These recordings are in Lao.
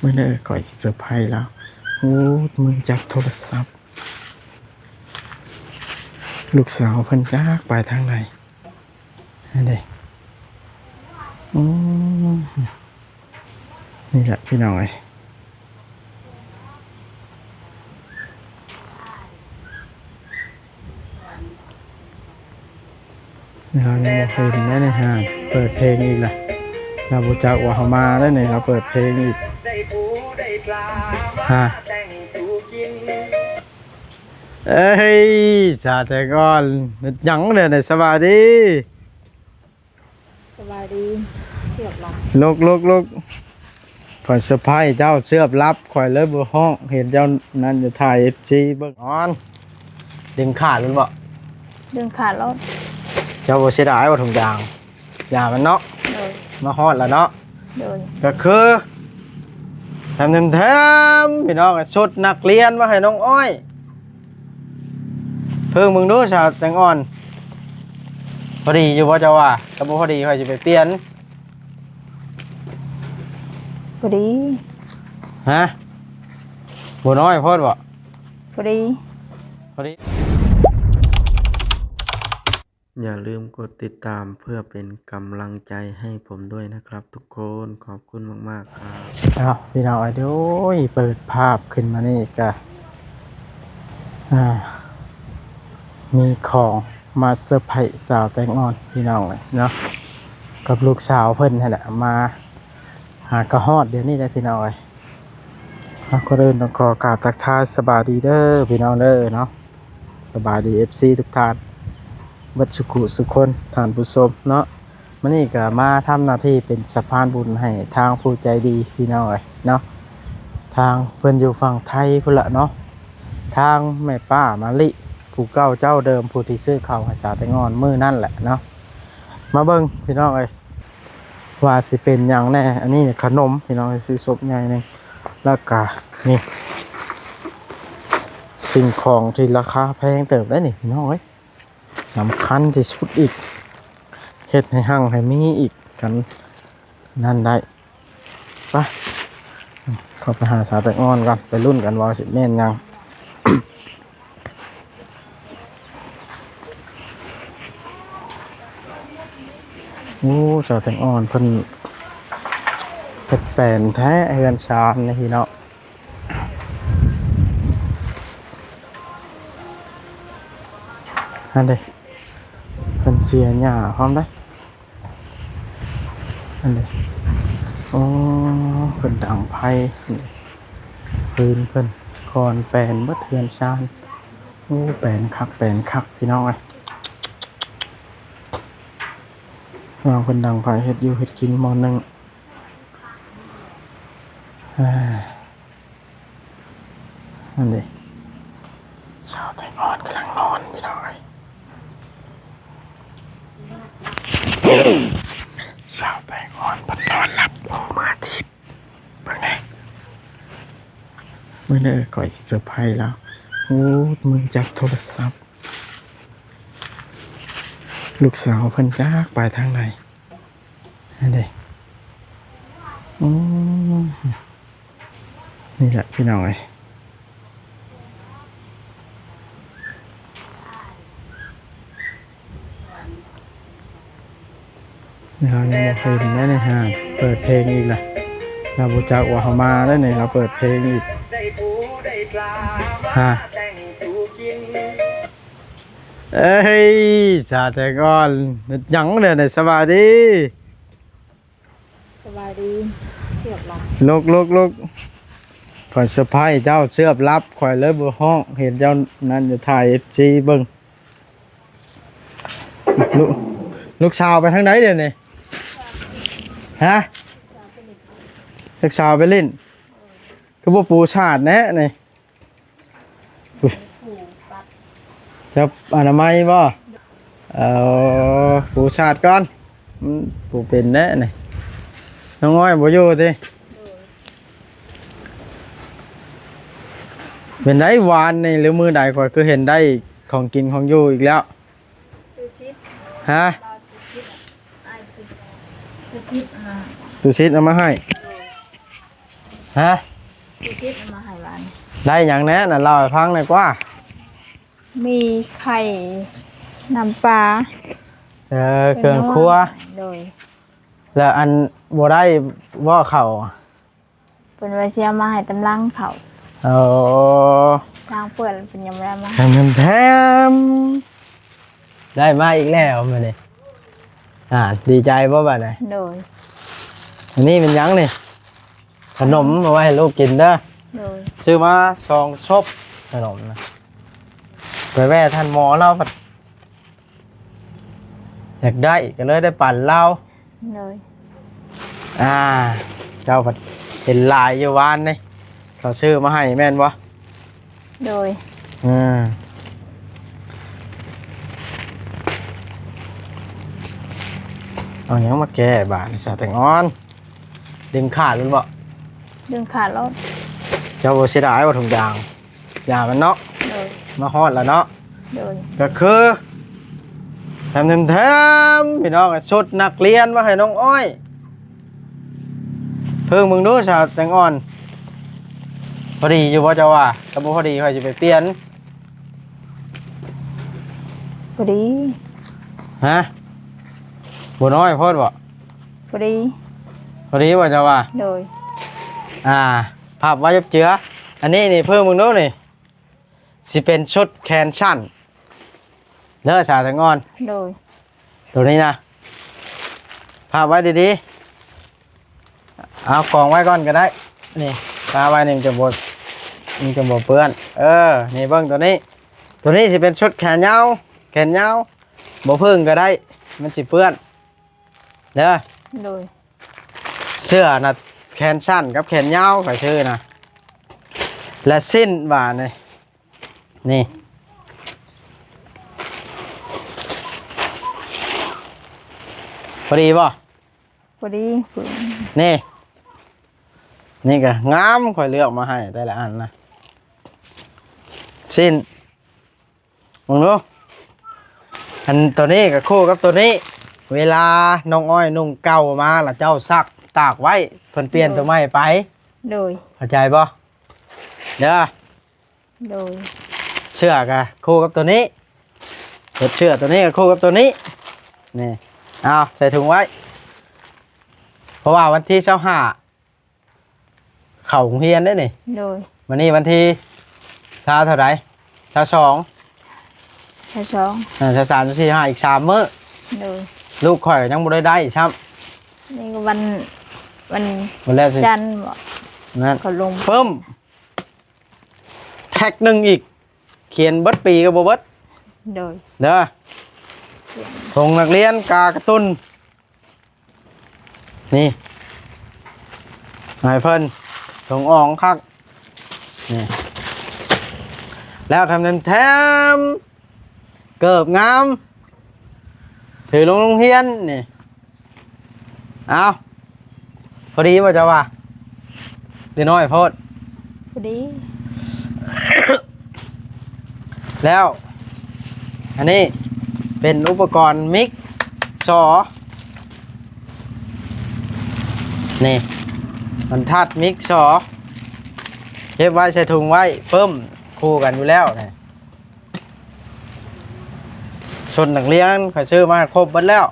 ມື້ນີ້ຂ້ອຍຊິເຊີໄພລາວ. ໂອ້ ມືຈັບໂທລະສັບ ລູກສາວເພິ່ນຈັກໄປທາງໃດ. ອັນນີ້ ອືມ ນີ້ແຫຼະພີ່ນ້ອງເອີຍ. ລາວຍັງບໍ່ຄືນໄດ້ໃນຫ້າງ ເປີດເພງອີກລະ. ລາວບໍ່ຈັກວ່າເຮົາມາໄດ້ນີ້ ລາວເປີດເພງອີກ. ຮະ ເອີຍ ສາວແຕງອ່ອນ ເຮັດຫຍັງແດ່ນີ້? ສະບາຍດີ. ສະບາຍດີ ເຊືອບລັບ. ລຸກ ລຸກ ລຸກ ຂ້ອຍເຊີໄພເຈົ້າ ເຊືອບລັບ ຂ້ອຍເລີຍບໍ່ຮ້ອງ. ເຫັນເຈົ້ານັ້ນຢູ່ ຖ່າຍເອັຟຊີເບິ່ງ. ອ່ອນ ດຶງຂາດມັນບໍ່? ດຶງຂາດໂລດ. ເຈົ້າບໍ່ເສຍດາຍບໍ່ ຖົງຢາງ? ຢາມັນເນາະ. ໂດຍ. ມາຮອດແລ້ວເນາະ. ໂດຍ. ກໍຄື ແຖມໆ ພີ່ນ້ອງ ຊຸດນັກຮຽນມາໃຫ້ນ້ອງອ້ອຍ. ເບິ່ງເບິ່ງດູ ສາວແຕງອ່ອນ ພໍດີຢູ່ບໍ່ເຈົ້າວ່າ? ຖ້າບໍ່ພໍດີ ຂ້ອຍຊິໄປປ່ຽນ. ພໍດີ. ຮະ? ບໍ່ນ້ອຍໂພດບໍ່? ພໍດີ ພໍດີ. ຢ່າລືມກົດຕິດຕາມເພື່ອເປັນກຳລັງໃຈໃຫ້ຜົມດ້ວຍນະຄັບທຸກຄົນ. ຂອບຄຸນມາກໆ ຄັບ. ເອົາ ພີ່ນ້ອງເອີຍ ໂອ້ຍ ເປີດພາບຂຶ້ນມານີ້ກະ ອ່າ ມີຂອງມາເຊີໄພສາວແຕງອ່ອນ ພີ່ນ້ອງເອີຍເນາະ ກັບລູກສາວເພິ່ນຫັ້ນແຫຼະ ມາຫາກະຮອດດຽວນີ້ແຫຼະ ພີ່ນ້ອງເອີຍ. ເອົາ ກ່ອນອື່ນຕ້ອງຂໍກາບທັກທາຍສະບາຍດີເດີພີ່ນ້ອງເດີເນາະ. ສະບາຍດີ ເອັຟຊີ ທຸກທ່ານ ເບິດສຸຂູສຸຄົນ ທ່ານຜູ້ຊົມເນາະ. ມື້ນີ້ກໍມາທຳໜ້າທີ່ເປັນສະພານບຸນໃຫ້ທາງຜູ້ໃຈດີພີ່ນ້ອງເອີຍເນາະ ທາງເພິ່ນຢູ່ຝັ່ງໄທພຸ້ນລະເນາະ ທາງແມ່ປ້າມາລິ ຜູ້ເກົ່າເຈົ້າເດີມ ຜູ້ທີ່ຊື້ເຂົ້າໃຫ້ສາວແຕງອ່ອນມື້ນັ້ນແຫຼະເນາະ. ມາເບິ່ງພີ່ນ້ອງເອີຍ ວ່າຊິເປັນຫຍັງແດ່. ອັນນີ້ຂະໜົມພີ່ນ້ອງ ຊື້ສົບໃຫຍ່ໜຶ່ງ ແລ້ວກະນີ້ ສິ່ງຂອງທີ່ລາຄາແພງເຕີບເດ້ນີ້ພີ່ນ້ອງເອີຍ ສຳຄັນທີ່ສຸດອີກ ເຮັດໃຫ້ຮັ່ງໃຫ້ມີອີກ ກັນນັ້ນໄດ້. ໄປ ເຂົ້າໄປຫາສາວແຕງອ່ອນກ່ອນ ໄປລຸ້ນກັນວ່າຊິແມ່ນຫຍັງ. ໂອ້ ສາວແຕງອ່ອນເພິ່ນເຮັດແປນແທ້ເຮືອນຊານນີ້ເນາະ. ຫັ້ນເດ້ ເພິ່ນເສຍຫຍ້າພ້ອມເດ້. ອັນນີ້ ໂອ້ ເພິ່ນດັງໄຟ ພື້ນເພິ່ນ ກ່ອນແປນເບິດເຮືອນຊານ. ໂອ້ ແປນຄັກ ແປນຄັກ ພີ່ນ້ອງເອີຍ. ລາວເພິ່ນດັງໄຟເຮັດຢູ່ເຮັດກິນໝໍ້ໜຶ່ງ. ອ່າ ອັນນີ້ ສາວແຕງອ່ອນກຳລັງນອນ ພີ່ນ້ອງເອີຍ. ສາວແຕງອ່ອນເພິ່ນນອນຫຼັບ ໂອ້ ມືອາຊີບ. ເບິ່ງແດ່ ມື້ນີ້ຂ້ອຍຊິເຊີໄພລາວ. ໂອ້ ມືຈັບໂທລະສັບ ລູກສາວເພິ່ນຈັກໄປທາງໃດ. ອັນນີ້ ອືມ ນີ້ແຫຼະພີ່ນ້ອງເອີຍ. ລາວຍັງບໍ່ຄືນໄດ້ໃນຫ້າງ ເປີດເພງອີກລະ. ລາວບໍ່ຈັກວ່າເຮົາມາໄດ້ນີ້ ລາວເປີດເພງອີກ. ຮະ ເອີຍ ສາວແຕງອ່ອນ ເຮັດຫຍັງແດ່ນີ້? ສະບາຍດີ. ສະບາຍດີ ເຊືອບລັບ. ລຸກ ລຸກ ລຸກ ຂ້ອຍເຊີໄພເຈົ້າ ເຊືອບລັບ ຂ້ອຍເລີຍບໍ່ຮ້ອງ. ເຫັນເຈົ້ານັ້ນຢູ່ ຖ່າຍເອັຟຊີເບິ່ງ. ລູກ ລູກສາວໄປທາງໃດດຽວນີ້? ຮະ? ລູກສາວໄປຫຼິ້ນ ຄືບໍ່ປູສາດແນ່ນີ້? ອຸ້ຍ ຈັບອະນາໄມບໍ່? ເອົາ ປູສາດກ່ອນ ອືມ ປູເປັນແນ່ນີ້. ນ້ອງອ້ອຍບໍ່ຢູ່ຕິ? ເປັນໃດວານນີ້ ຫຼືມື້ໃດ ຂ້ອຍຄືເຫັນໄດ້ຂອງກິນຂອງຢູ່ອີກແລ້ວ? ຕູ້ຊິດ ຮະ? ຕູ້ຊິດ ຕູ້ຊິດເອົາມາໃຫ້. ຮະ ທີ່ຊິດເອົາມາໃຫ້ວານ ໄດ້ຫຍັງແດ່ນະ ເລົ່າໃຫ້ຟັງໜ່ອຍກວ່າ. ມີໄຂ່ ນ້ຳປາ ເອີ ເຄື່ອງຄົວ ໂດຍ ແລ້ວອັນບໍ່ໄດ້ບໍ່ເຂົ້າ ເພິ່ນວ່າຊິເອົາມາໃຫ້ຕຳລັງເຂົ້າ. ໂອ້ ທາງເພິ່ນ ເພິ່ນຍັງບໍ່ໄດ້ມາ ແຖມ ແຖມ ໄດ້ມາອີກແລ້ວມື້ນີ້. ອ່າ ດີໃຈບໍ່ບາດນີ້? ໂດຍ ອັນນີ້ແມ່ນຫຍັງນີ້? ຂະໜົມເອົາໄວ້ໃຫ້ລູກກິນເດີ. ໂດຍ ຊື້ມາສອງຊົບ ຂະໜົມນະ ໄປແວ່ທ່ານໝໍລາວ ຢາກໄດ້ກໍເລີຍໄດ້ປັນລາວ. ໂດຍ ອ່າ ເຈົ້າພັດເຫັນຫຼາຍຢູ່ວານນີ້ ເຂົາຊື້ມາໃຫ້ແມ່ນບໍ່? ໂດຍ ອືມ ເອົາຫຍັງມາແກ້ບາດນີ້ ສາວແຕງອ່ອນ? ດຶງຂາດມັນບໍ່? ດຶງຂາດໂລດ. ເຈົ້າບໍ່ເສຍດາຍບໍ່ ຖົງຢາງ? ຢ່າມັນເນາະ. ໂດຍ ມາຮອດແລ້ວເນາະ. ໂດຍ ກໍຄື ແຖມໆ ພີ່ນ້ອງ ຊຸດນັກຮຽນມາໃຫ້ນ້ອງອ້ອຍ ເບິ່ງເບິ່ງດູ ສາວແຕງອ່ອນ ພໍດີຢູ່ບໍ່ເຈົ້າວ່າ? ຖ້າບໍ່ພໍດີຂ້ອຍຊິໄປປ່ຽນ. ພໍດີ. ຮະ ບໍ່ນ້ອຍໂພດບໍ່? ພໍດີ. ພໍດີບໍ່ເຈົ້າວ່າ? ໂດຍ ອ່າ ພັບໄວ້ຈັບເຈືອ. ອັນນີ້ນີ້ ເບິ່ງເບິ່ງດູນີ້ ຊິເປັນຊຸດແຂນສັ້ນເດີ ສາວແຕງອ່ອນ. ໂດຍ ໂຕນີ້ນະ ພັບໄວ້ດີໆ ເອົາກອງໄວ້ກ່ອນກໍໄດ້. ນີ້ ປະໄວ້ນີ້ ມັນຈະບໍ່ ມັນຈະບໍ່ເປື້ອນ. ເອີ ນີ້ເບິ່ງໂຕນີ້ ໂຕນີ້ຊິເປັນຊຸດແຂນຍາວ ແຂນຍາວ ບໍ່ເພິ່ງກໍໄດ້ ມັນຊິເປື້ອນເດີ. ໂດຍ ເສື້ອນະແຂນສັ້ນກັບແຂນຍາວຂ້ອຍຊື້ນະ ແລະ ສິ້ນບາດນີ້ ນີ້ ພໍດີບໍ່? ພໍດີ. ນີ້ ນີ້ກໍງາມ ຂ້ອຍເລືອກມາໃຫ້ແຕ່ລະອັນນະ ສິ້ນ ເບິ່ງດູ ອັນໂຕນີ້ກໍຄູ່ກັບໂຕນີ້ ເວລານ້ອງອ້ອຍນຸ່ງເກົ່າມາລະເຈົ້າຊັກຕາກໄວ້ ເພິ່ນປ່ຽນໂຕໃໝ່ໄປ. ໂດຍ ເຂົ້າໃຈບໍ່? ເດີ ໂດຍ ເສື້ອກໍຄູ່ກັບໂຕນີ້ ເສື້ອໂຕນີ້ກໍຄູ່ກັບໂຕນີ້ ນີ້ ເອົາໃສ່ຖົງໄວ້ ເພາະວ່າວັນທີຊາວຫ້າ ເຂົ້າໂຮງຮຽນເດ້ນີ້. ໂດຍ ມື້ນີ້ວັນທີຊາວເທົ່າໃດ? ຊາວສອງ ຊາວສອງ ເອີ ຊາວສາມ ຊາວສີ່ ຊາວຫ້າ ອີກສາມມື້. ໂດຍ ລູກຂ້ອຍກໍຍັງບໍ່ໄດ້ໄດ້ຊ້ຳ. ນີ້ກໍວັນ ວັນ ວັນແລກຊິ ຈັນບໍ? ນັ້ນ ເຂົາລົງປຶ້ມ ແທັກໜຶ່ງອີກ ຂຽນເບິດປີກໍບໍ່ເບິດ. ໂດຍ ເດີ ຂຽນ ຖົງນັກຮຽນ ກາກາຕຸນ ນີ້ ໃຫ້ເພິ່ນ ຖົງອ່ອງຄັກ ນີ້ ແລ້ວແຖມ ແຖມ ເກີບງາມ ຖືລົງໂຮງຮຽນນີ້. ເອົາ ພໍດີບໍ່ເຈົ້າວ່າ ຫຼືນ້ອຍໂພດ? ພໍດີ. ແລ້ວ ອັນນີ້ເປັນອຸປະກອນມິກຊໍ ນີ້ ບັນທັດມິກຊໍ ເກັບໄວ້ໃສ່ຖົງໄວ້ ປຶ້ມ ຄູ່ກັນຢູ່ແລ້ວນີ້. ຊຸດນັກຮຽນຂ້ອຍຊື້ມາໃຫ້ຄົບເບິດແລ້ວ.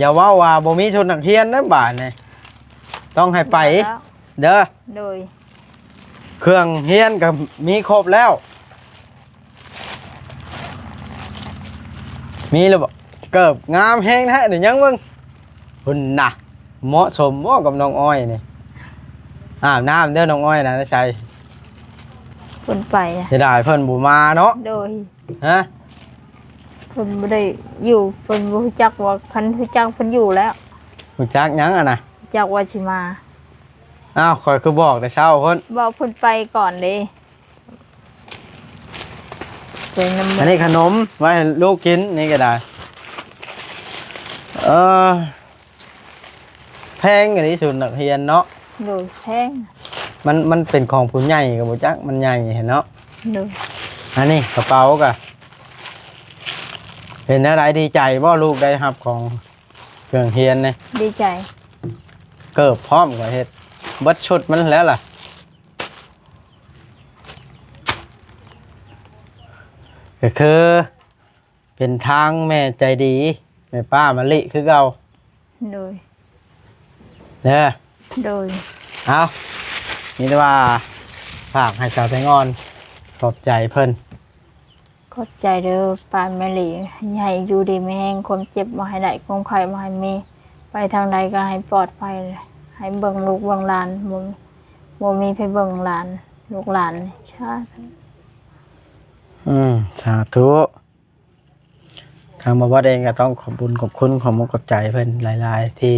ຢ່າເວົ້າວ່າບໍ່ມີຊຸດນັກຮຽນນະບາດນີ້ ຕ້ອງໃຫ້ໄປເດີ. ໂດຍ ເຄື່ອງຮຽນກໍມີຄົບແລ້ວ. ມີແລ້ວບໍ? ເກີບງາມແຮງແທ້ນີ້ ຍັງເບິ່ງ. ພຸ້ນນະ ເໝາະສົມບໍ່ກັບນ້ອງອ້ອຍນີ້? ອາບນ້ຳເດີນ້ອງອ້ອຍນະ ໃສ່ ເພິ່ນໄປ ເສຍດາຍເພິ່ນບໍ່ມາເນາະ. ໂດຍ ຮະ ເພິ່ນບໍ່ໄດ້ຢູ່ ເພິ່ນບໍ່ຮູ້ຈັກວ່າ ຄັນຮູ້ຈັກເພິ່ນຢູ່ແລ້ວ. ຮູ້ຈັກຫຍັງຫັ້ນນະ? ຮູ້ຈັກວ່າຊິມາ. ອ້າວ ຂ້ອຍຄືບອກແຕ່ເຊົ້າພຸ້ນ? ບອກເພິ່ນໄປກ່ອນເດ້. ໄປນຳ ອັນນີ້ຂະໜົມໄວ້ໃຫ້ລູກກິນ ນີ້ກໍໄດ້. ເອີ ແພງອີ່ຫຼີຊຸດນັກຮຽນເນາະ. ໂດຍ ແພງ. ມັນ ມັນເປັນຂອງຜູ້ໃຫຍ່ກໍບໍ່ຈັກ ມັນໃຫຍ່ຫັ້ນເນາະ. ໂດຍ. ອັນນີ້ກະເປົາກະ ເປັນແນວໃດ ດີໃຈບໍ່ ລູກໄດ້ຮັບຂອງເຄື່ອງຮຽນນີ້? ດີໃຈ. ເກີບພ້ອມກໍເຮັດ ເບິດຊຸດມັນແລ້ວລະ ກໍຄືເປັນທາງແມ່ໃຈດີ ແມ່ປ້າມະລິຄືເກົ່າ. ໂດຍ ເດີ ໂດຍ ເອົາ ມີແຕ່ວ່າຝາກໃຫ້ສາວແຕງອ່ອນ ຂອບໃຈເພິ່ນ. ຂອບໃຈເດີປ້າແມ່ຫຼີ ໃຫ້ຢູ່ດີມີແຮງ ຄວາມເຈັບບໍ່ໃຫ້ໄດ້ ຄວາມໄຂ້ບໍ່ໃຫ້ມີ ໄປທາງໃດກໍໃຫ້ປອດໄພ ໃຫ້ເບິ່ງລູກເບິ່ງຫຼານ ບໍ່ ບໍ່ມີໃຜເບິ່ງຫຼານ ລູກຫຼານ ສາທຸ. ອືມ ສາທຸ. ທາງບ່າວວັດເອງກໍຕ້ອງຂອບບຸນຂອບຄຸນ ຂອບມຸກຂອບໃຈເພິ່ນຫຼາຍໆ ທີ່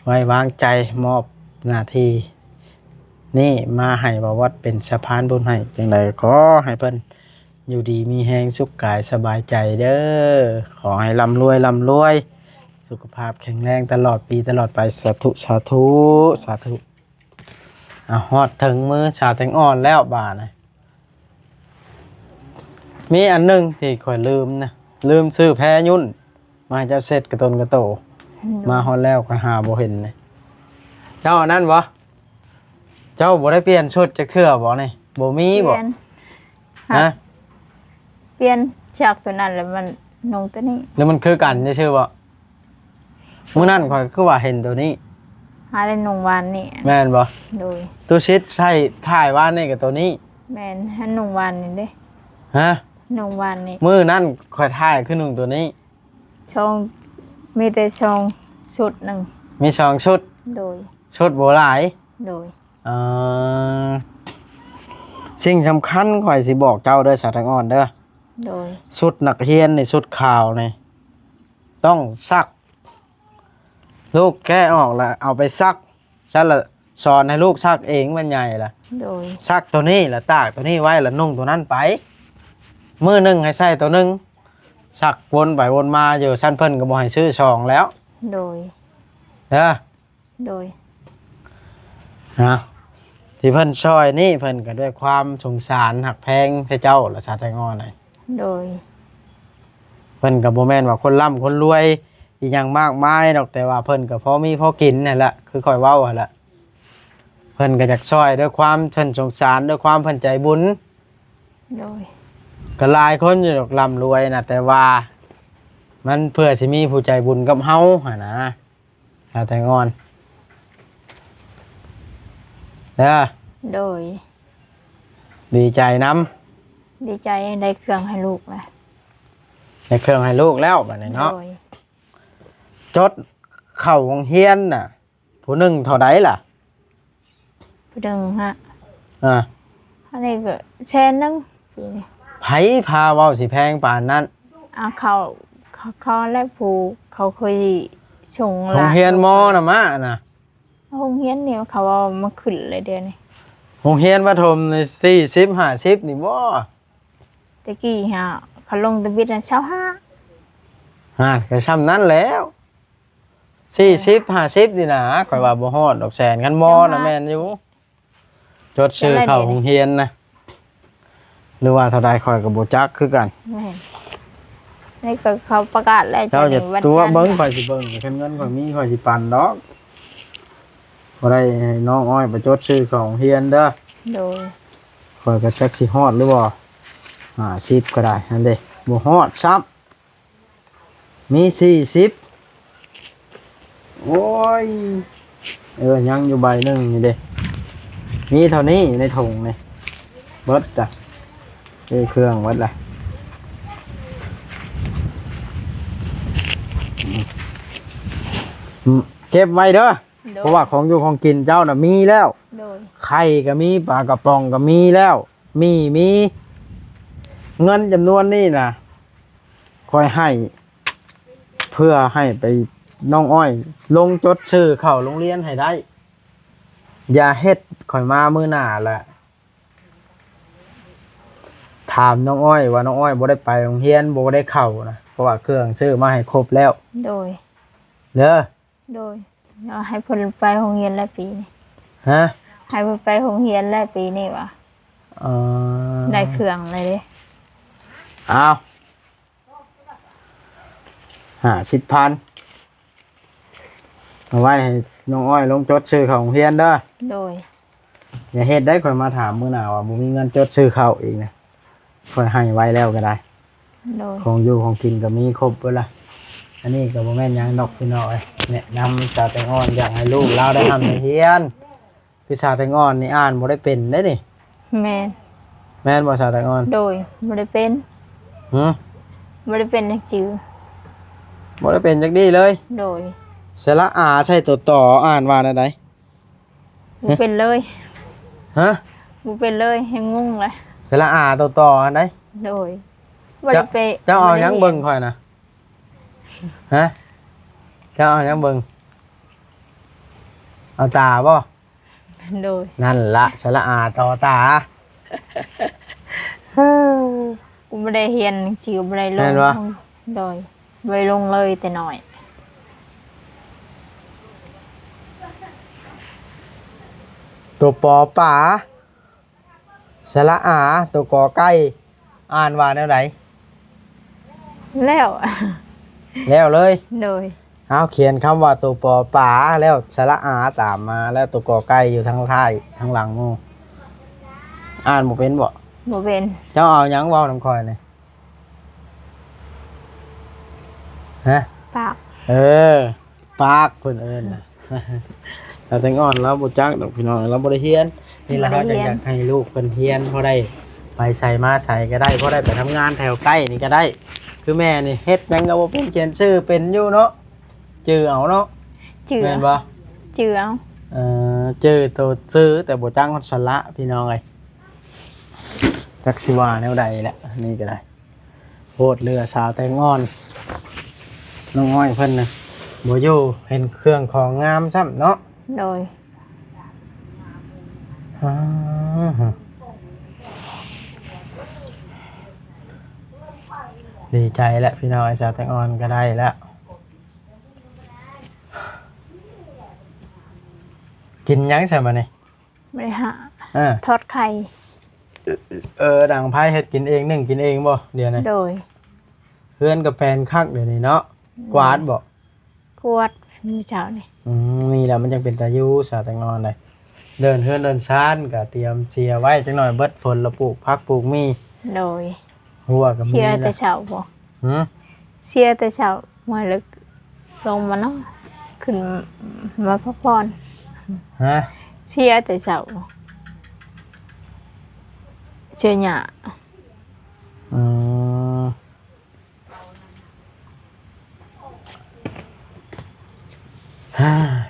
ໄວ້ວາງໃຈມອບໜ້າທີ່ນີ້ມາໃຫ້ບ່າວວັດເປັນສະພານບຸນໃຫ້. ຈັ່ງໃດກໍຂໍໃຫ້ເພິ່ນຢູ່ດີມີແຮງ ສຸກກາຍສະບາຍໃຈເດີ. ຂໍໃຫ້ລ່ຳລວຍ ລ່ຳລວຍ ສຸຂະພາບແຂງແຮງຕະຫຼອດປີຕະຫຼອດໄປ. ສາທຸ ສາທຸ ສາທຸ. ອາ ຮອດເຖິງມືສາວແຕງອ່ອນແລ້ວບາດນີ້. ມີອັນໜຶ່ງທີ່ຂ້ອຍລືມນະ ລືມຊື້ແພຫຍຸ້ນມາໃຫ້ເຈົ້າເຊັດກະຕົນກະໂຕ. ໂດຍ ມາຮອດແລ້ວຂ້ອຍຫາບໍ່ເຫັນນີ້. ເຈົ້າອັນນັ້ນບໍ່? ເຈົ້າບໍ່ໄດ້ປ່ຽນຊຸດຈັກເທື່ອບໍ່ນີ້? ບໍ່ມີບໍ່? ປ່ຽນ ຮະ? ປ່ຽນເຊືອກຕົວນັ້ນ ແລ້ວມັນນຸ່ງຕົວນີ້ ຫຼືມັນຄືກັນຊື່ໆບໍ່? ມື້ນັ້ນຂ້ອຍຄືວ່າເຫັນໂຕນີ້ ຫາແຕ່ນຸ່ງວານນີ້ ແມ່ນບໍ່? ໂດຍ ຕຸສິດໃສ່ຖ່າຍວານນີ້ກັບໂຕນີ້ ແມ່ນ ຫານຸ່ງວານນີ້ເດ້. ຮະ? ນຸ່ງວານນີ້ ມື້ນັ້ນຂ້ອຍຖ່າຍຄືນຸ່ງໂຕນີ້ ສອງ ມີແຕ່ສອງຊຸດໜຶ່ງ ມີສອງຊຸດ. ໂດຍ ຊຸດບໍ່ຫຼາຍ. ໂດຍ ເອີ ສິ່ງສຳຄັນຂ້ອຍຊິບອກເຈົ້າເດີ ສາວແຕງອ່ອນເດີ. ໂດຍ ຊຸດນັກຮຽນນີ້ ຊຸດຂາວນີ້ ຕ້ອງຊັກ ລູກແກະອອກລະເອົາໄປຊັກ ຊັ້ນລະສອນໃຫ້ລູກຊັກເອງແມ່ນໃຫຍ່ລະ. ໂດຍ ຊັກໂຕນີ້ລະຕາກໂຕນີ້ໄວ້ລະນຸ່ງໂຕນັ້ນໄປ ມື້ໜຶ່ງໃຫ້ໃສ່ໂຕໜຶ່ງ ຊັກວົນໄປວົນມາຢູ່ຊັ້ນ ເພິ່ນກໍບໍ່ໃຫ້ຊື້ສອງແລ້ວ. ໂດຍ ເດີ ໂດຍ ນະ ທີ່ເພິ່ນຊ່ອຍນີ້ ເພິ່ນກໍດ້ວຍຄວາມສົງສານຮັກແພງໃສ່ເຈົ້າລະ ສາວແຕງອ່ອນ. ໂດຍ ເພິ່ນກໍບໍ່ແມ່ນວ່າຄົນລ່ຳຄົນລວຍອີ່ຫຍັງມາກມາຍດອກ ແຕ່ວ່າເພິ່ນກໍພໍມີພໍກິນຫັ້ນລະ ຄືຂ້ອຍເວົ້າຫັ້ນລະ. ເພິ່ນກໍຢາກຊ່ອຍດ້ວຍຄວາມເພິ່ນສົງສານ ດ້ວຍຄວາມເພິ່ນໃຈບຸນ. ໂດຍ ກໍຫຼາຍຄົນຢູ່ດອກລ່ຳລວຍນະ ແຕ່ວ່າມັນເພື່ອຊິມີຜູ້ໃຈບຸນກັບເຮົາຫັ້ນນະ. ສາວແຕງອ່ອນເດີ. ໂດຍ ດີໃຈນຳ ດີໃຈໄດ້ເຄື່ອງໃຫ້ລູກລະ ໄດ້ເຄື່ອງໃຫ້ລູກແລ້ວບາດນີ້ເນາະ. ໂດຍ ຈົດເຂົ້າໂຮງຮຽນນະ ຜູ້ໜຶ່ງເທົ່າໃດລະ? ຜູ້ໜຶ່ງຮະ ອ່າ ອັນນີ້ກໍແສນໜຶ່ງປີນີ້. ໃຜພາເວົ້າຊິແພງປານນັ້ນ? ອາ ເຂົາ ເຂົາ ເຂົາແຫຼະຜູ້ເຂົາເຄີຍສົ່ງຫຼານ ໂຮງຮຽນມໍນະມະນະ. ໂຮງຮຽນນີ້ເຂົາເວົ້າມາຂຶ້ນເລີຍດຽວນີ້ ໂຮງຮຽນປະຖົມນີ້ສີ່ສິບຫ້າສິບນີ້ບໍ່? ແຕ່ກີ້ຫາເຂົາລົງທະບຽນຫັ້ນຊາວຫ້າ. ຫາ ກໍຊ່ຳນັ້ນແລ້ວ ສີ່ສິບຫ້າສິບນີ້ນະ ຂ້ອຍວ່າບໍ່ຮອດດອກແສນ ຄັນມໍນະ ຊາວຫ້າ ແມ່ນຢູ່. ຈົດຊື່ເຂົ້າໂຮງຮຽນນະ ຫຼືວ່າເທົ່າໃດຂ້ອຍກໍບໍ່ຈັກຄືກັນ. ແມ່ນ ນີ້ກໍເຂົາປະກາດແລ້ວ ເຈົ້າຢ່າຕົວະເບິ່ງ ຂ້ອຍຊິເບິ່ງ ຄັນເງິນຂ້ອຍມີ ຂ້ອຍຊິປັ່ນດອກ. ບໍ່ໄດ້ໃຫ້ນ້ອງອ້ອຍໄປຈົດຊື່ເຂົ້າໂຮງຮຽນເດີ. ໂດຍ ຂ້ອຍກໍຈັກຊິຮອດຫຼືບໍ່ ຫ້າສິບກໍໄດ້ຫັ້ນເດ້ ບໍ່ຮອດຊ້ຳ. ມີສີ່ສິບ ໂອ້ຍ ເອີ ຍັງຢູ່ໃບໜຶ່ງນີ້ເດ້ ມີເທົ່ານີ້ໃນຖົງນີ້ ເບິດຈ້ະ ເອີ ເຄື່ອງເບິດລະ ເກັບໄວ້ເດີ. ໂດຍ ເພາະວ່າຂອງຢູ່ຂອງກິນເຈົ້ານະມີແລ້ວ ໂດຍ ໄຂ່ກໍມີ ປາກະປ໋ອງກໍມີແລ້ວ ໝີ່ມີ ເງິນຈຳນວນນີ້ນະ ຂ້ອຍໃຫ້ ເພື່ອໃຫ້ໄປ ນ້ອງອ້ອຍລົງຈົດຊື່ເຂົ້າໂຮງຮຽນໃຫ້ໄດ້. ຢ່າເຮັດຂ້ອຍມາມື້ໜ້າລະ ຖາມນ້ອງອ້ອຍວ່ານ້ອງອ້ອຍບໍ່ໄດ້ໄປໂຮງຮຽນ ບໍ່ໄດ້ເຂົ້ານະ ເພາະວ່າເຄື່ອງຊື້ມາໃຫ້ຄົບແລ້ວ. ໂດຍ ເດີ. ໂດຍ ເອົາໃຫ້ເພິ່ນໄປໂຮງຮຽນແລ້ວປີນີ້. ຮະ? ໃຫ້ເພິ່ນໄປໂຮງຮຽນແລ້ວປີນີ້ຫວາ? ເອີ ໄດ້ເຄື່ອງແລ້ວເດ້. ເອົາ ຫ້າສິບພັນ ເອົາໄວ້ໃຫ້ ນ້ອງອ້ອຍລົງຈົດຊື່ເຂົ້າໂຮງຮຽນເດີ. ໂດຍ. ຢ່າເຮັດໄດ້ ຂ້ອຍມາຖາມມື້ໜ້າວ່າບໍ່ມີເງິນຈົດຊື່ເຂົ້າອີກນະ ຂ້ອຍໃຫ້ໄວ້ແລ້ວກໍໄດ້. ໂດຍ. ຂອງຢູ່ຂອງກິນກໍມີຄົບເບິດລະ. ອັນນີ້ກໍບໍ່ແມ່ນຫຍັງດອກພີ່ນ້ອງເອີຍ ແນະນຳສາວແຕງອ່ອນ ຢາກໃຫ້ລູກລາວໄດ້ຮ່ຳໄດ້ຮຽນ. ຄືສາວແຕງອ່ອນນີ້ອ່ານບໍ່ໄດ້ເປັນເດ້ນີ້. ແມ່ນ. ແມ່ນບໍ່ສາວແຕງອ່ອນ? ໂດຍ. ບໍ່ໄດ້ເປັນ. ຫື? ບໍ່ໄດ້ເປັນຈັກຈື່. ບໍ່ໄດ້ເປັນຈັກດີ້ເລີຍ? ໂດຍ. ສະຫຼະອາໃສ່ຕົວຕໍອ່ານວ່າແນວໃດ? ບໍ່ເປັນເລີຍ. ຮະ? ບໍ່ເປັນເລີຍ ແຮງງົງເລີຍ. ສະຫຼະອາຕົວຕໍຫັ້ນໃດ? ໂດຍ. ບໍ່ໄດ້ເປະ. ເຈົ້າ ເຈົ້າເອົາຫຍັງເບິ່ງຂ້ອຍນະ? ຮະ? ເຈົ້າເອົາຫຍັງເບິ່ງ? ເອົາຕາບໍ່? ໂດຍ. ນັ້ນລະ ສະຫຼະອາຕໍ່ຕາ. ກູບໍ່ໄດ້ຮຽນໜັງສື ບໍ່ໄດ້ລົງ. ແມ່ນບໍ່? ໂດຍ. ບໍ່ໄດ້ລົງເລີຍແຕ່ນ້ອຍ. ຕົວ ປໍ ສະຫຼະອາ ຕົວ ກ ໄກ່ ອ່ານວ່າແນວໃດ? ແລ້ວ. ແລ້ວເລີຍ? ໂດຍ. ເອົາ ຂຽນຄຳວ່າຕົວ ປໍ ແລ້ວສະຫຼະອາຕາມມາ ແລ້ວຕົວ ກ ໄກ່ ຢູ່ທາງທ້າຍທາງຫຼັງໝູ່ ອ່ານບໍ່ເປັນບໍ່? ບໍ່ເປັນ. ເຈົ້າເອົາຫຍັງເວົ້ານຳຂ້ອຍນີ້? ຮະ? ປາກ. ເອີ ປາກເພິ່ນເອີ້ນນະ. ສາວແຕງອ່ອນລາວບໍ່ຈັກດອກພີ່ນ້ອງ ລາວບໍ່ໄດ້ຮຽນ. ນີ້ລະ ເຮົາຢາກໃຫ້ລູກເພິ່ນຮຽນ ພໍໄດ້ໄປໃສມາໃສກໍໄດ້ ພໍໄດ້ໄປທຳງານແຖວໃກ້ນີ້ກໍໄດ້. ຄືແມ່ນີ້ເຮັດຫຍັງກໍບໍ່ເປັນ ຂຽນຊື່ເປັນຢູ່ເນາະ. ຈື່ເອົາເນາະ. ຈື່. ແມ່ນບໍ່? ຈື່ເອົາ. ເອີ ຈື່ໂຕຊື່ ແຕ່ບໍ່ຈັກຮອດສະຫຼະ ພີ່ນ້ອງເອີຍ. ຈັກຊິວ່າແນວໃດແຫຼະ ນີ້ກໍໄດ້. ໂພດເຫຼືອສາວແຕງອ່ອນ ນ້ອງອ້ອຍເພິ່ນນະ ບໍ່ຢູ່ ເຫັນເຄື່ອງຂອງງາມຊ້ຳເນາະ. ໂດຍ. ອືມ ດີໃຈແຫຼະພີ່ນ້ອງ ສາວແຕງອ່ອນກໍໄດ້ແລ້ວ. ກິນຫຍັງຊັ້ນບາດນີ້? ບໍ່ໄດ້ຫາ. ເອີ ທອດໄຂ່. ເອີ ດັງໄຟເຮັດກິນເອງ ໜຶ້ງກິນເອງບໍ່ດຽວນີ້? ໂດຍ. ເຮືອນກໍແປນຄັກດຽວນີ້ເນາະ. ອືມ. ກວາດບໍ່? ກວາດມື້ເຊົ້ານີ້. ອືມ ນີ້ແຫຼະມັນຈັ່ງເປັນຕາຢູ່ ສາວແຕງອ່ອນເອີຍ. ເດີ່ນເຮືອນເດີ່ນຊານກໍຕຽມເສຍໄວ້ ຈັກໜ້ອຍເບິດຝົນລະປູກຜັກປູກໝີ່. ໂດຍ. ຮົ້ວກໍມີ. ເສຍແຕ່ເຊົ້າບໍ່? ຫື? ເສຍແຕ່ເຊົ້າ ເມື່ອເລິກລົງມານອນ ຂຶ້ນມາພັກຜ່ອນ. ຮະ? ເສຍແຕ່ເຊົ້າ ເສຍຫຍ້າ. ອືມ.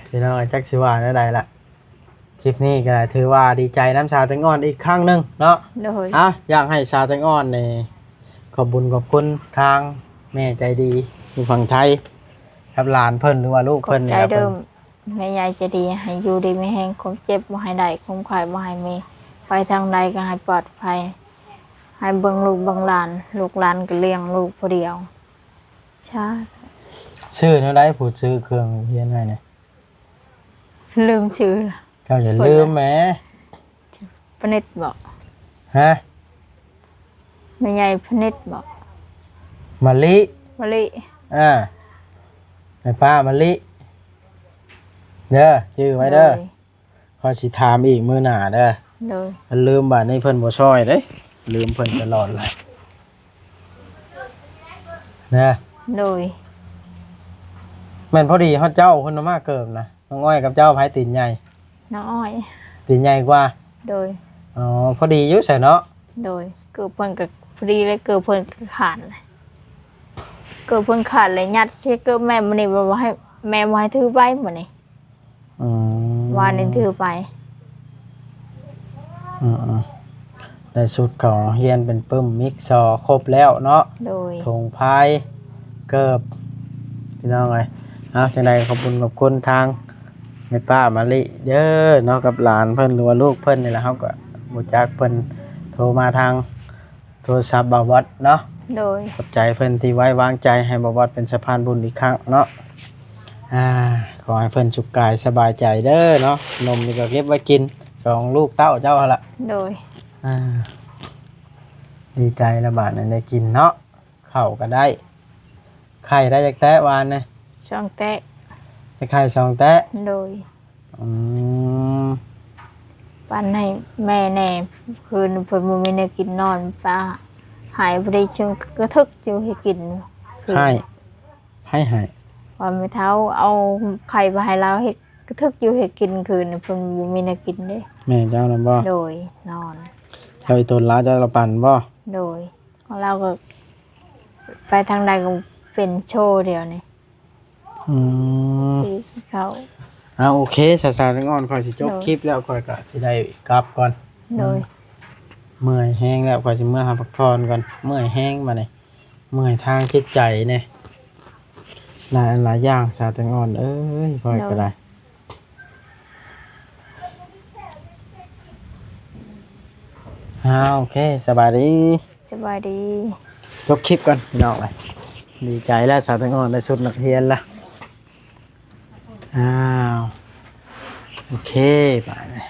ພີ່ນ້ອງ ຈັກຊິວ່າແນວໃດລະ. ຄລິບນີ້ກໍໄດ້ຖືວ່າດີໃຈນຳສາວແຕງອ່ອນອີກຄັ້ງໜຶ່ງເນາະ. ໂດຍ. ເອົ້າ ຢາກໃຫ້ສາວແຕງອ່ອນນີ້ຂອບບຸນຂອບຄຸນທາງແມ່ໃຈດີຢູ່ຝັ່ງໄທ ກັບຫຼານເພິ່ນ ຫຼືວ່າລູກເພິ່ນນີ້ລະ. ຂອບໃຈເດີ ແມ່ໃຫຍ່ໃຈດີ ໃຫ້ຢູ່ດີມີແຮງ ຄວາມເຈັບບໍ່ໃຫ້ໄດ້ ຄວາມໄຂ້ບໍ່ໃຫ້ມີ ໄປທາງໃດກໍໃຫ້ປອດໄພ ໃຫ້ເບິ່ງລູກເບິ່ງຫຼານ ລູກຫຼານກໍລ້ຽງລູກຜູ້ດຽວ. ສາທຸ. ຊື່ແນວໃດ ຜູ້ຊື້ເຄື່ອງຮຽນໃຫ້ນະ? ລືມຊື່ລະ. ເຈົ້າຢ່າລືມແໝ. ພະນິດບໍ? ຮະ? ແມ່ໃຫຍ່ພະນິດບໍ? ມະລິ ມະລິ. ອ່າ ແມ່ປ້າມະລິເດີ ຈື່ໄວ້ເດີ. ໂດຍ. ຂ້ອຍຊິຖາມອີກມື້ໜ້າເດີ. ໂດຍ. ມັນລືມ ບາດນີ້ເພິ່ນບໍ່ຊ່ອຍເດ້ ລືມເພິ່ນຕະຫຼອດລະນະ. ໂດຍ. ແມ່ນພໍດີຮອດເຈົ້າພຸ້ນນະ ມາເກີບນະ. ນ້ອງອ້ອຍກັບເຈົ້າໃຜຕີນໃຫຍ່? ນ້ອງອ້ອຍ. ຕີນໃຫຍ່ກວ່າ? ໂດຍ. ອໍ ພໍດີຢູ່ຊະເນາະ. ໂດຍ. ເກີບເພິ່ນກໍພໍດີເລີຍ ເກີບເພິ່ນກໍຂາດ ເກີບເພິ່ນຂາດເລີຍ ຍັດໃສ່ເກີບແມ່ມື້ນີ້ ບໍ່ໃຫ້ ແມ່ບໍ່ໃຫ້ຖືໄປມື້ນີ້. ອືມ. ວານນີ້ຖືໄປ. ອືມໆ ໄດ້ຊຸດເຂົ້າໂຮງຮຽນເປັນປຶ້ມ ມິກ ສໍ ຄົບແລ້ວເນາະ. ໂດຍ. ຖົງພາຍ ເກີບ ພີ່ນ້ອງເອີຍ. ເອົາ ຈັ່ງໃດຂອບຄຸນຂອບຄຸນທາງແມ່ປ້າມະລິເດີເນາະ ກັບຫຼານເພິ່ນ ຫຼືວ່າລູກເພິ່ນນີ້ລະ ເຮົາກໍບໍ່ຈັກ ເພິ່ນໂທມາທາງ ໂທລະສັບບ່າວບອດເນາະ. ໂດຍ. ຂອບໃຈເພິ່ນທີ່ໄວ້ວາງໃຈໃຫ້ບ່າວບອດເປັນສະພານບຸນອີກຄັ້ງເນາະ. ອ່າ ຂໍໃຫ້ເພິ່ນສຸກກາຍສະບາຍໃຈເດີເນາະ. ນົມນີ້ກໍເກັບໄວ້ກິນ ສອງລູກເຕົ້າເຈົ້າຫັ້ນລະ. ໂດຍ. ອ່າ ດີໃຈລະບາດນີ້ໄດ້ກິນເນາະ. ເຂົ້າກໍໄດ້ ໄຂ່ໄດ້ຈັກແຕະວານນີ້? ສອງແຕະ. ໄດ້ໄຂ່ສອງແຕະ. ໂດຍ. ອືມ ປັນໃຫ້ແມ່ແດ່ ຄືນເພິ່ນບໍ່ມີແນວກິນນອນ ປະ ໃຫ້ບໍ່ໄດ້ ຈະກະທຶກຢູ່ໃຫ້ກິນ ໃຫ້ ໃຜໃຫ້ ວ່າແມ່ເຖົ້າເອົາໄຂ່ໄປໃຫ້ລາວເຮັດ ກະທຶກຢູ່ເຮັດກິນ ຄືນເພິ່ນບໍ່ມີແນວກິນເດ້. ແມ່ເຈົ້ານະບໍ່? ໂດຍ ນອນ ເຈົ້າອີ່ຕົນລາວເຈົ້າລະປັນບໍ່? ໂດຍ ລາວກໍໄປທາງໃດກໍເປັນໂຊດຽວນີ້. ອືມ ເຂົ້າ ເອົາ ໂອເຄ ສາວແຕງອ່ອນ ຂ້ອຍຊິຈົບ ໂດຍ ຄລິບແລ້ວ ຂ້ອຍກໍຊິໄດ້ກັບກ່ອນ. ໂດຍ ເມື່ອຍແຮງແລ້ວ ຂ້ອຍຊິເມືອຫາພັກຜ່ອນກ່ອນ ເມື່ອຍແຮງບາດນີ້ ເມື່ອຍທາງຈິດໃຈແດ່ ຫຼາຍອັນຫຼາຍຢ່າງ ສາວແຕງອ່ອນເອີຍ ຂ້ອຍກໍໄດ້. ໂດຍ ອ້າວ ໂອເຄ ສະບາຍດີ ສະບາຍດີ. ຈົບຄລິບກ່ອນພີ່ນ້ອງເອີຍ ດີໃຈແລ້ວ ສາວແຕງອ່ອນໄດ້ຊຸດນັກຮຽນລະ. ອ້າວ ໂອເຄ ບາດນີ້